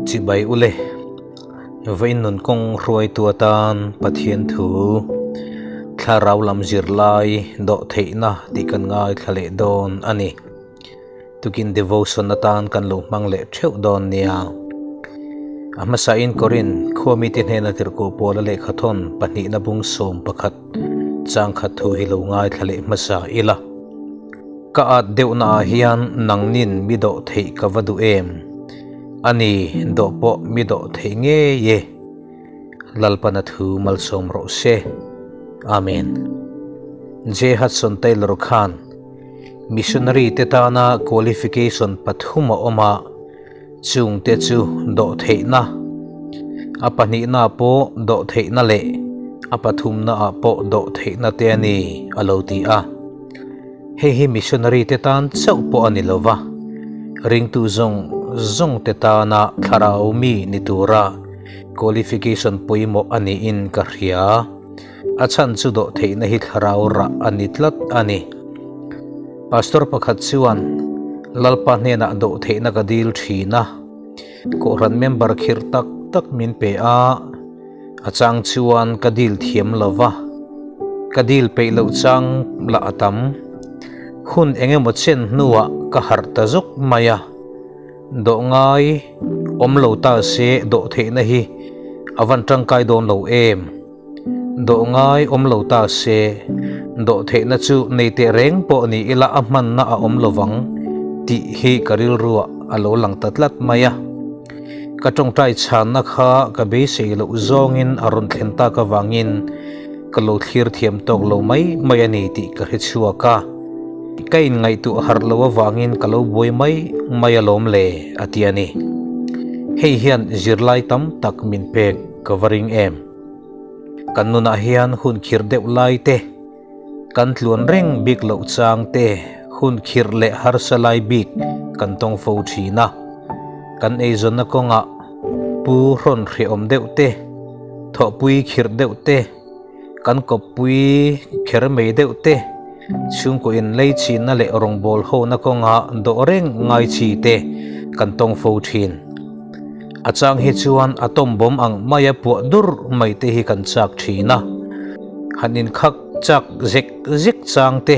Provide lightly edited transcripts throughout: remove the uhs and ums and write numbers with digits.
Chibai ule, vawiin nun kawng hruaitu atan Pathian thu thlarau lam zirlai dawh theihna tih kan ngaithla leh dawn a ni. Tukin devotion atan kan lo hmang leh theuh dawn nia. A hmasain Korin khua mite hnena tirhkoh Paula lehkhathawn pahnihna bung 11 changkhat thu hi lo ngaithla leh hmasa ila. Ka at deuhna ah hian nangnin mi dawh theih ka va duh em? A ni, dawh pawh mi dawh theih ngei e. Lalpana thu malsawm rawh se. Amen. J. Hudson Taylor khan Missionary te tana qualification pathum a awm a, chung te chu dawh theihna, a pahnihna pawh dawh theihna leh a pathumna ah pawh dawh theihna te a ni, a lo ti a. Hei hi missionary te tan chauh pawh a ni lo va, ringtu zawng zawng te tana thlarau mi ni tura qualification pawimawh a niin ka hria. A chhan chu dawh theihna hi thlarau rah a ni tlat a ni. Pastor pakhat chuan, Lalpa hnenah dawh theihna ka dil thin a, Kohhran member khirh tak tak min pe a, a chang chuan ka dil thiam lo va, ka dil peih loh chang lah a tam. Hun eng emaw chen hnuah ka harh ta zawk mai a. Dawh ngai awm lo ta se dawh theihna hi a van tangkai dawn lo em? Dawh ngai awm lo ta se, dawh theihna chu nei teh reng pawh ni ila a hmanna a awm lo vang tih hi ka rilruah a lo lang ta tlat mai a. Ka tawngtai chhanna kha ka beisei loh zawngin a rawn thlen tak avangin ka lo thlir thiam tawk lo mai mai a ni tih ka hre chhuak a. Ka inngaihtuah harh loh avangin ka lo buai mai mai alawm le, a ti a ni. Hei hian zirlai tam tak min pek ka va ring em? Kan nunah hian hun khirh deuh lai te, kan tluan reng bik loh chang te, hun khirh leh harsa lai bik kan tawng fo thin a. Kan eizawnna kawngah pu hrawn hrehawm deuh te, thawhpui khirh deuh te, kan kawppui kher mai deuh te, chhungkaw inlei chinna leh rawngbâwl hona kawnga dawh reng ngai chi te kan tawng fo thin. A chang hi chuan atom bomb ang maia puah dur mai te hi kan chak thin a, han inkhak chak zek zek chang te,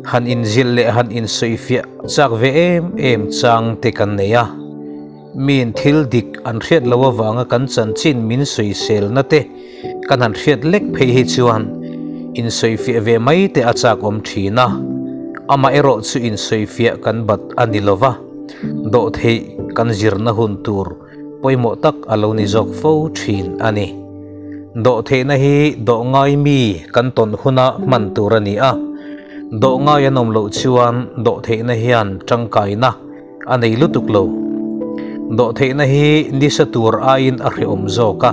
han inzilh leh han insawifiah chak ve em em chang te kan nei a. Miin thil dik an hriat loh avanga kan chanchin min sawiselna te kan han hriat lek phei hi chuan insawifiah ve mai te a chak awm thin a, amaherawh chu insawifiah kan bat a ni lo va, dawhtheih kan zirna hun tur pawimawh tak a lo ni zawk fo thin a ni. Dawhtheihna hi dawh ngai mi kan tawn huna hman tur a ni a, dawh ngai an awm loh chuan dawhtheihna hian tangkaina A nei lutuk lo. Dawhtheihna hi nisa tur aiin a hrehawm zawk a,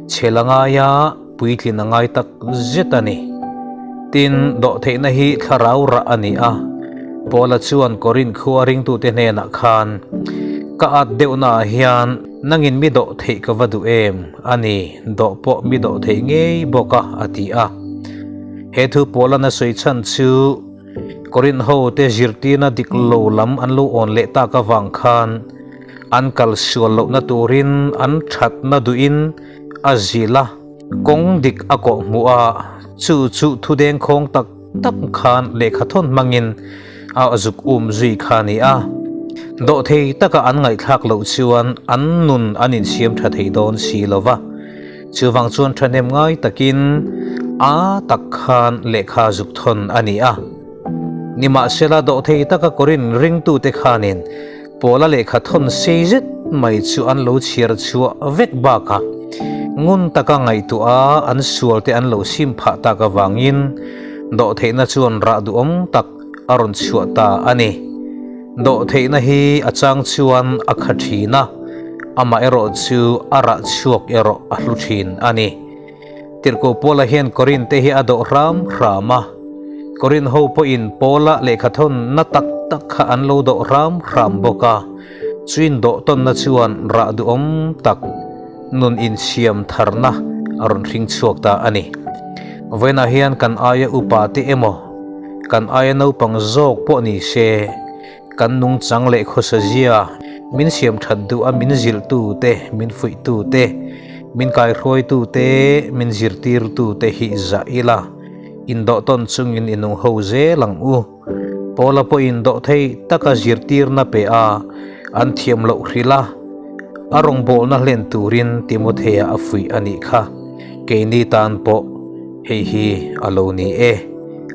chhel a ngai a, puitlin a ngai tak zet a ni. Tin, dawhtheihna hi thlarau rah a ni a, Paula chuan Korinth khua ringtute hnenah khan, Ka at deuhnaah hian nangin mi dawh theih ka va duh em? A ni, dawh pawh mi dawh theih ngei bawk a, a ti a. He thu Paula'n a sawi chhan chu, Korinth ho te zirtirna dik lo lam an lo awn leh tak avang khan an kal sual lohna turin an thatna duhin a zil a, kawng dik a kawh hmuh a, chu chu thudeng khawng tak tak khan lehkha thawn hmangin a zuk um zui kha a ni a. Dawhthei taka an ngaihthlak loh chuan an nun an insiam tha thei dawn si lo va. Chuvang chuan thahnem ngai takin a tak khan lehkha zuk thawn a ni a. Nimahsela dawhthei taka Korinth ringtute khanin Paula lehkha thawn sei zet mai chu an lo chhiar chhuah vek bakah ngun taka ngaihtuah a an sualte an lo sim phah tak avangin dawhtheihna chuan rah duhawm tak a rawn chhuah ta a ni. Dawhtheihna hi a chang chuan a kha thin a, amah erawh chu a rah chhuak erawh a hlu thin a ni. Tirhkoh Paula hian Korinth te hi a dawh hram hram a, Korinth ho pawhin Paula lehkhathawn na tak tak kha an lo dawh hram hram bawk a, chuin dawh tawnna chuan rah duhawm tak nun insiam tharna a rawn hring chhuak ta a ni. Vawiinah hian kan aia upa te emaw, Kan aia naupang zawk pawh ni se, kan nungchang leh khawsa zia Min siam that duh a min zilhtu te, min fuihtu te, min kaihruaitu te, min zirtirtu te hi zah ila, indawh tawn chungin i nung ho zel ang u. Paula pawhin dawh thei taka zirtirna pe a, an thiam loh hrilh a, a rawngbawlna hlen turin Timothea a fuih a nih kha. Keini tan pawh hei hi a lo ni e.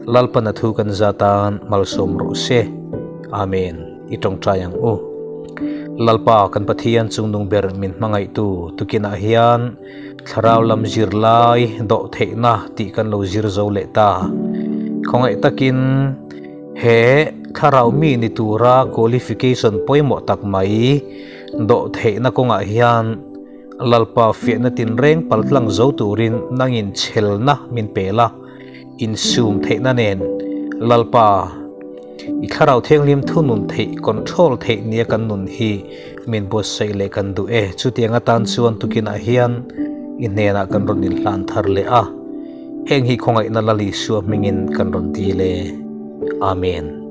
Lalpan a thu kan zatan malsawm rawh se. Amen. I tawngtai ang u. Lalpa kan Pathian chungnung ber min hmangaihtu tukinah hian thlarau lam zirlai dawh theihna tih kan lo zir zo leh ta. Khawngaih takin he thlarau mi ni tura qualification pawimawh tak mai dawh theihna kawngah hian Lalpa fiahna tinreng paltlang zo turin nangin chhelna min pe la. Insum theihna nen Lalpa, i Thlarau Thianghlim thunun theih, control theih nia kan nun hi min buatsaih leh kan duh e. Chutiang atan chuan tukinah hian i hnenah kan rawn inhlan thar leh a. Heng hi khawngaihna Lal Isua hmingin kan rawn dil e. Amen.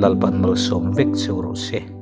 Lalpan malsawm vek cheu rawh se.